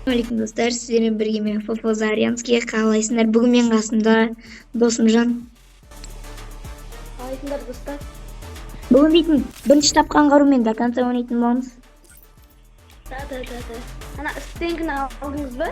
Ассалаумағалейкум, достар! Сіздермен бірге мен, Фофо Зарянский. Қалайсыңдар? Бүгін менің қасымда досымжан. Қалайсыңдар, достар? Бүгін дейтін бірінші тапқан қарумен до конца ойнайтын боламыз. Да. Ана стенкіні алдыңыз ба?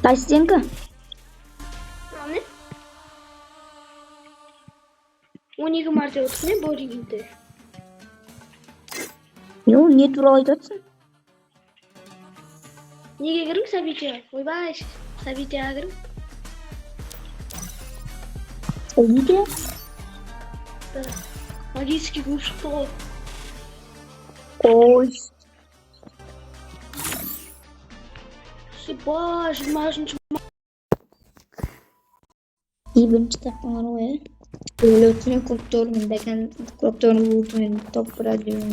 Қай стенка? Мынау не? 12 мәрте ұттым мен боулингте. Не, ол не туралы айтып жатрсың? Неге кірің события? Ойбай, событияға кірің. События? Да. Магический куб шықты ғой. Ой. Сыба, 23-. И бірінші тапқан қару ғой, иә? Лөтіне көктормен до конца көктормен топ бір один.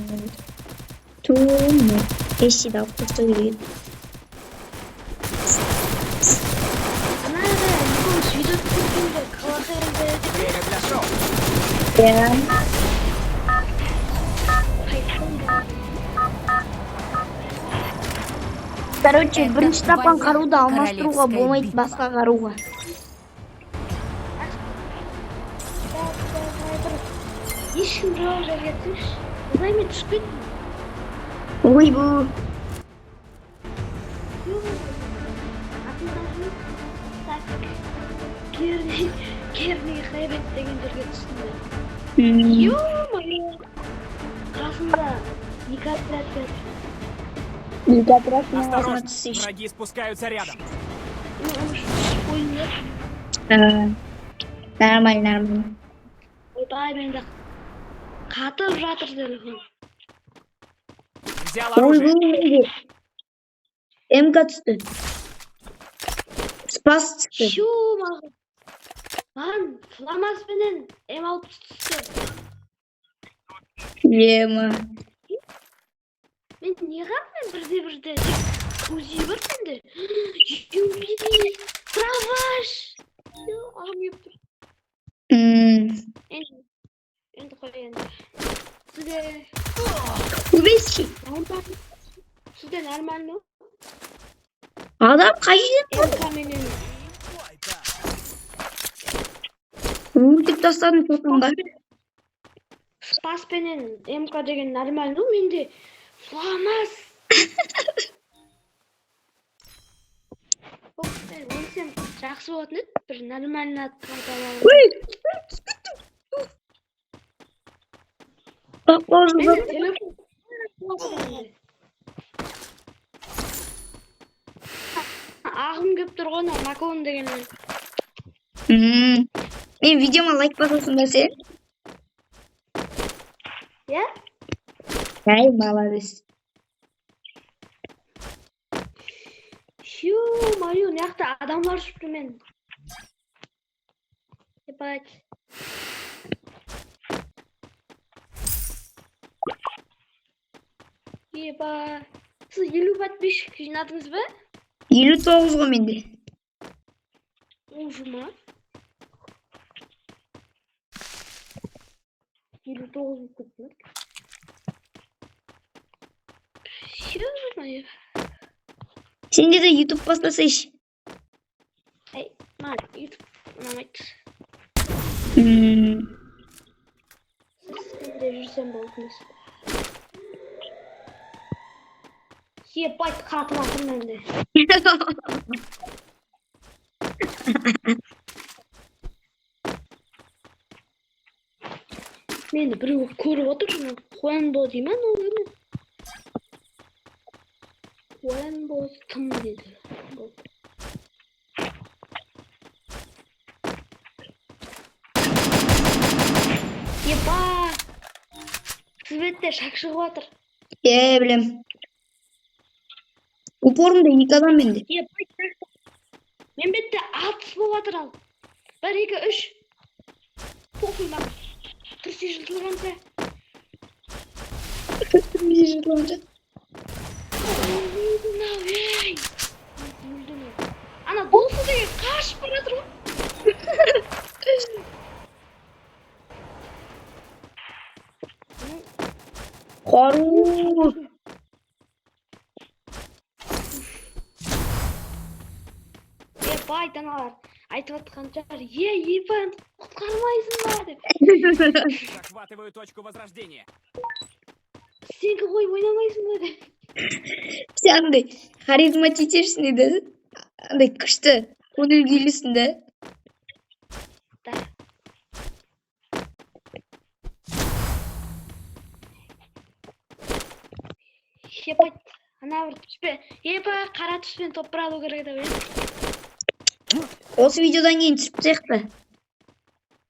Эшиді алып тастау керек еді. Ана екеуміз видео түсіргенде қаласайрымда едік. Время для шоу. Иә. Қайттым ба? Короче, Это бірінші тапқан война, қаруды алмастыруға королевская болмайды битва. Басқа қаруға. Да, тұр. Ешкім жоқ жерге түсіңізші. Ойбай, мен түсіп кеттім. Ойбу. Так, Керни, Керни Хайрет деген жерге түстім мен. Ё-моё! Қасымда екі отряд келді. Екі отряд менің қасыма Осторожно, түссейші. Враги спускаются рядом. Мен оны түсіп қойдым да. Нормально, нормально. Ойбай, менде қатып жатыр телефон. Взял оружие. Ойбу, менде МК түсті. Спас түсті. Шу, маған. Маған фламаспенен М6 түсті. Ема. Мен неғып мен бірде бірде тек УЗИ бар менде. Юби, дробаш. Ё, ағым келіп тұр. Енді, енді қой енді. Сізде Убейші. нормально. Сізде нормально. Адам қай жерден? МК менен Өлтіріп тастадым тоқымға. Спаспенен МК деген нормально, менде фламас. Ох, мен өлсем жақсы болатын еді, бір нормально атып аламын. Ой, түсіп кеттім. Менде телефон менде. Ағым келіп тұр ғой, мынау Макон деген. Мен видеома лайк басасың ба сен? Иә? Ай, молодец. Ё-моё, мына жақта адамдар жүріп тұр мен. Ебать. Еба. Сіз 50 подписчик жинадыңыз ба? 59 ғой менде. Уже ма? 59 болып кетті ме? Ё-моё. Сенде де ютуб бастасайшы. Ей, маған ютуб ұнамайды. Сізде жүрсем болды емес. Ебать, қатып жатырмын менде. Мені біреу көріп отыр, мен қоян бо дей ма, ол кім? Қоян бо тым деді. Болды. Еба! Сіз бетте шаг шығып жатыр. Е, білем. Упорымда екі адам менде. Ебать, мен бетте атыс болып жатыр ал. Бір, екі, үш. Похуй маған. Трусы жыртылғанша. Түрмеде жыртылғанша. Өлді мынау, ей! Өлді мынау. Ана досы деген қашып бара жатыр ғой. Қару. Ебать, аналар айтып жатқан шығар: «Е, Иван, құтқармайсың ба?» — деп. Захватываю точку возрождения. «Сенікі қойып ойнамайсың ба?» — деп. Сен андай харизматичный да, андай күшті көңіл күйлісің да. Да. Ебать, ана бір түспе, еба, қара түспен топ бір алу керек деп еді. Осы видеодан кейін түсіп тастайық па?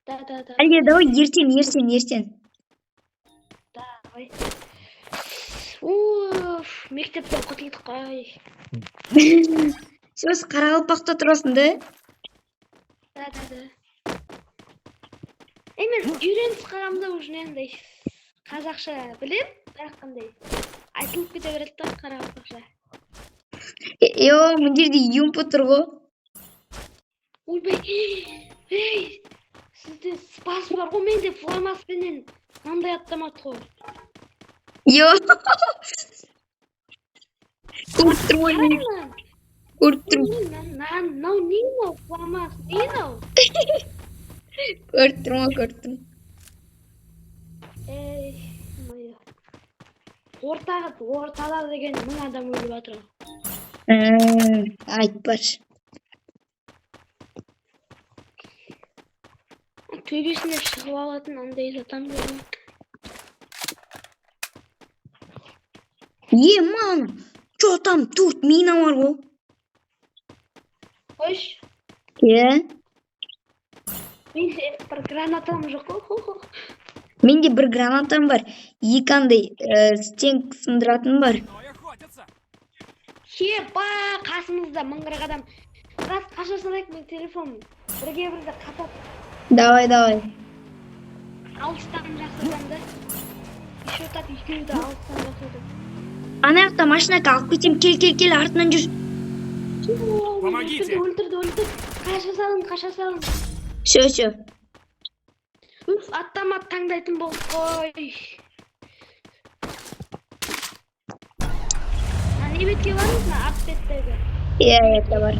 Да. Әлде давай ертең, ертең, ертең. Давай. Уф, мектептен құтылдық қой. Сен осы Қарақалпақта тұрасың да? Да. Ей, мен үйреніп қалғанмын да уже, андай қазақша білем, бірақ қандай айтылып кете береді да қарақалпақша. Е, мына жерде юмпа тұр ғой. Ойбай, ей, сізде спас бар ғой, менде фламаспенен мынандай автомат қой. Йо, көріп тұрмын ғой мен. Қараңыз. Көріп тұрмын. Мынау не, мынау фламас не мынау? Көріп тұрмын ғой, көріп тұрмын. Ей, мое, ортаға, ортада деген 1000 адам өліп жатыр ғой. Айтпашы. Төбесіне шығып алатын андай затам жоқ. Е, мана, че там, төрт мина бар ғой. Қойшы. Иә. Менде бір гранатам жоқ қой. Менде бір гранатам бар, екі андай стенк сындыратын бар. Мной охотятся. Еба, қасымызда 1040 адам. Рас, қаша салайық, мен телефон бірге бірге қатады. Давай, давай. Алыстан жақсы адам да. Еще так екеуі де алыстан жақсы адам. Ана жақта машина, алып кетемін, кел, кел, кел, артынан жүр. Помогите! Өлтірді, өлтірді, өлтірді. Қаша салың, қаша салың. Все, все. Уф, автомат таңдайтын болдық қой. Мына не бетке бармыз, мына арт беттегі? Иә, бар.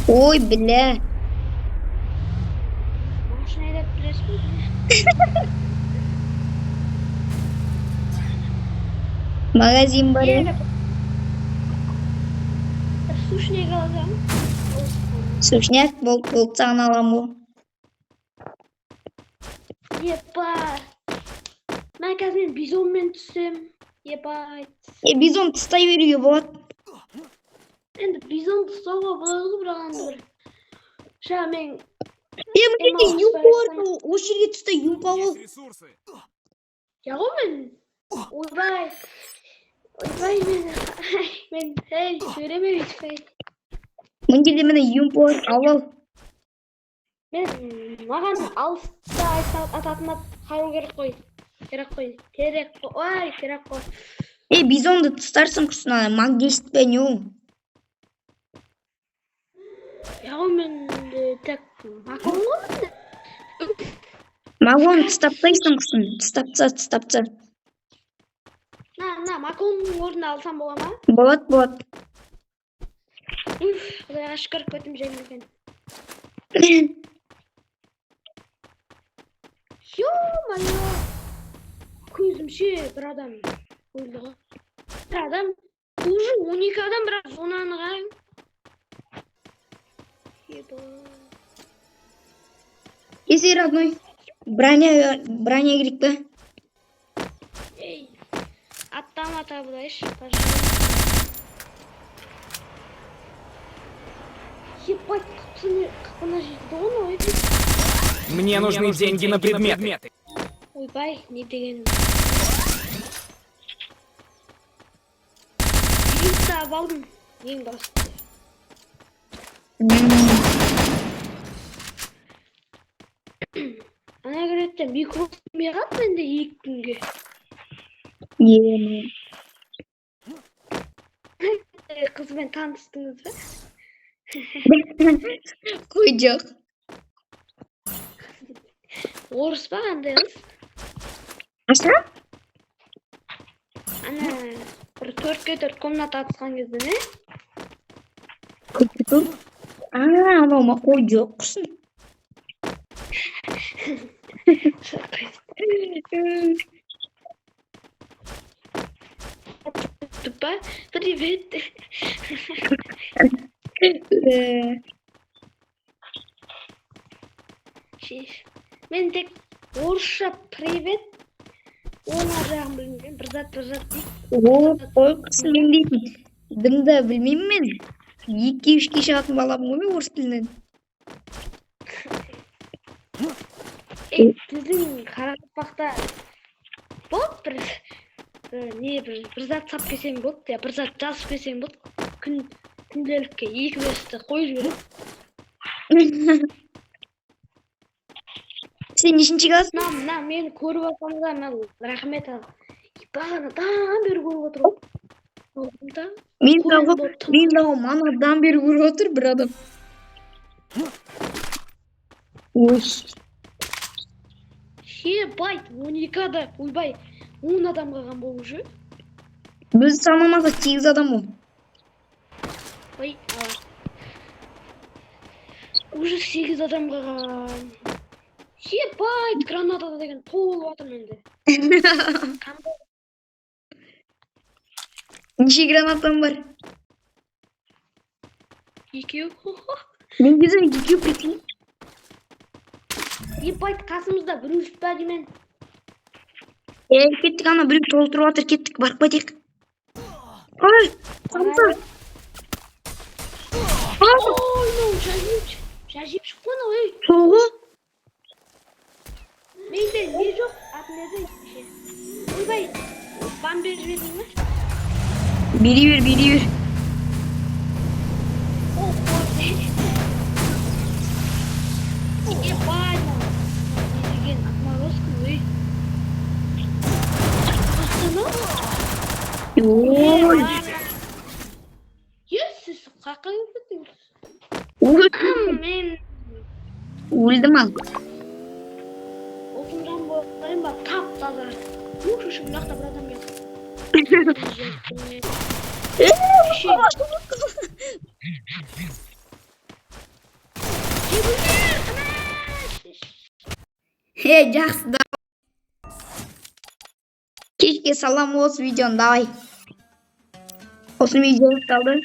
Ой, бля. Машина айдап білесіз бе? Магазин бар, иә. Бір сушняк алсам. Сушняк болып болды, саған аламын ғой. Еба. Мен қазір мен бизонмен түссем. Ебать. Е, бизон тастай беруге болады. Енді бизонды ұстауға болады ғой, бірақ енді бір. Ша, мен Е, мына жерде Эмма, юмпа бар ғой, осы жерге түс та юмпа бол. Есть ресурсы. Я ғой мен. Ойбай. Ойбай, мен ей, сөйлеме өйтіп, ей. Мына жерде, міне, юмпа бар, ал, ал. Мен маған алыста ататын ат қару керек қой. Керек қой. Керек қой. Ой, керек қой. Е, бизонды тастарсың құрсын, ана маг 10 пе, не ол? Я ғой мен так макон ғой менде. Магон тастап тастайсың құрсын, тастап таста, тастап таста. На, маконның орнына алсам бола ма? Болады, болады. Уф, құдайға шүкір, көтім жеңіл екен. Ё-моё! Көзімше бір адам өлді ғой. Бір адам, уже 12 адам, бірақ зонаны қараң. Еба. Если, родной, броня, броня керек пе? Ей, аттан табылайыншы, пожалуйста. Ебать, қыпына жетті ғой мынау, ей. Мне нужны деньги на предметы. Ойбай, не деген. Үйді тауып алдым, ең бастысы. Ана керетте микро істемей қалды менде 2 күнге. Е. Қызбен таныстыңыз ба? Қой, жоқ. Орыс па, қандай қыз? Аша? Ана бір 4-ке 4 комната атысқан кезде не? Көп. А, анау ма? Ой, жоқ, құрсын. Тупа, привет. Шеш. Мен тек орысша «привет», оның ар жағын білмеймін. Бір зат, бір зат дейді. О, қой, құрсын, мен дейтін. Дымда білмеймін мен. Екіге, үшке шығатын баламын ғой мен орыс тілінен. Ей, біздің қарақалпақта болды бір не бір зат сап келсең болды, я бір зат жазып келсең болды. Күн күнделікке екі бесті қойып жібереді. Сен нешінші класс? Мына мені көріп алсаңыздар, мына рахмет ал. Бағанадан бері көріп отыр ғой. Да. Мен Көрген дағы болып тұр. Мен дағы манадан бері көріп отыр бір адам. Ой. Ебать, 12 адам, ойбай, 10 адам қалған бұл уже. Біз санамасақ, сегіз адам ол. Ой, ала. Уже 8 адам қалған. Ебать, граната деген толып жатыр менде. Қандай? Неше гранатам бар? Екеу. Менде де екеу, прикинь. Ебать, қасымызда біреу жүр па деймін. Е, кеттік, ана біреу толтырып жатыр, кеттік, барып қайтайық. Ай, самса. Ай, Ой, мынау жазиып, жазиып шыққан ғой, ей. сол ғой. Менде не жоқ, аты не еді? Ойбай, бан беріп жібердің ме? Бере бер, бере бер. О, ой. Ебать, мынау. Не деген отморозка, ой. Астана? Ой, Е, сіз қаққа келіп кеттіңіз? ой, Мен өлдім ал. Отынжан болайын ба, тап таза. Ух, шүкір, мына жақта бір адам келді. Е, Шеше. Жебіңдер, ана! Е, жақсы да. Кешке салам осы видеоны, давай. Осы видео аяқталды.